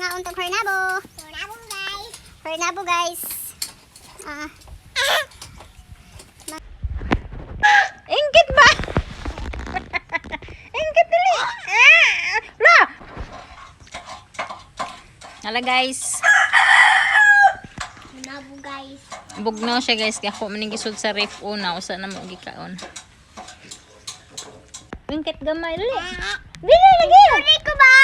Mangaon tog hernabo. Hernabo, guys. Hernabo, guys. Ah. Ingkit ba? Ingkit dili. Ah! La. Hala, guys. Hernabo, guys. Bugnaw siya, guys, kay ako man gisud sa ref una usa na mo gikaon. Ingkit gamay dili. Dili lagi. Sorry ko ba?